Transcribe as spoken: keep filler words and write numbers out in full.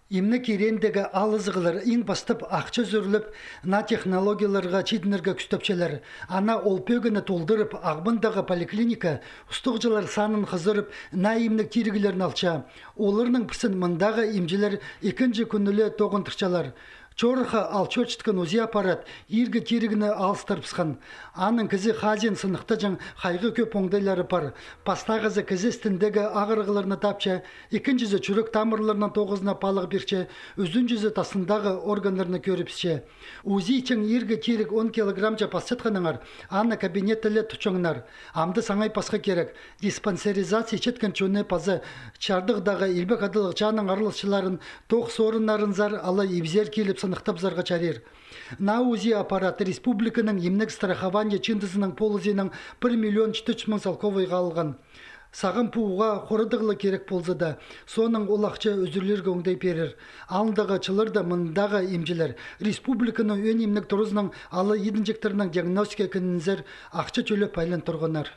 Имнег киреендегі алызығлар иң пастап ахча ӱзӱрлеп, наа технологияларға читінерге кӱстепчелер. Ана ол пӧгіні толдырып, Ағбандағы поликлиника устағҷылар санын хызырып, наа имнег тиріглерін алча. Оларның пірсін мындағы имҷілер ікінҷі кӱнні ле тоғындырчалар. Чорыхха ал чӧрчеткен УЗИ аппарат иргі тирігні алыстырыбысхан. Аның кізі хазиин сыныхтаҷаң хайығ кӧп оңдайлары пар. Пастағызы кізі істіндегі ағырығларны тапча, ікінҷізі чӱрек тамырларының тоғызына палығ пирче, ӱзінҷізі тастындағы органнарны кӧрібісче. УЗИ-чең иргі тиріг он килограммҷа пасчатханнаңар, аны кабинетте ле тутчаңнар. Амды саңай пасха кирек. Диспансеризация итчеткен чонны паза чардығдағы илбек адалығ чааның араласчыларын тоғыс орыннарынзар алай ибзер киліп сыныхтабызарға чарир. Наа УЗИ аппарат республиканың имнег страхование чыындызының полызиинаң пір миллион читі чӱс муң салковайға алған. Сағам пу уғаа хорадығ ла кирек полза даа, соонаң ол ахча ӱзӱрлерге оңдай пирер. Алындағы чылларда мындағы имҷілер республиканың ӧӧн имнег туразының ала идінҷектернің диагностика кінінзер ахча тӧлеп айлан турғаннар.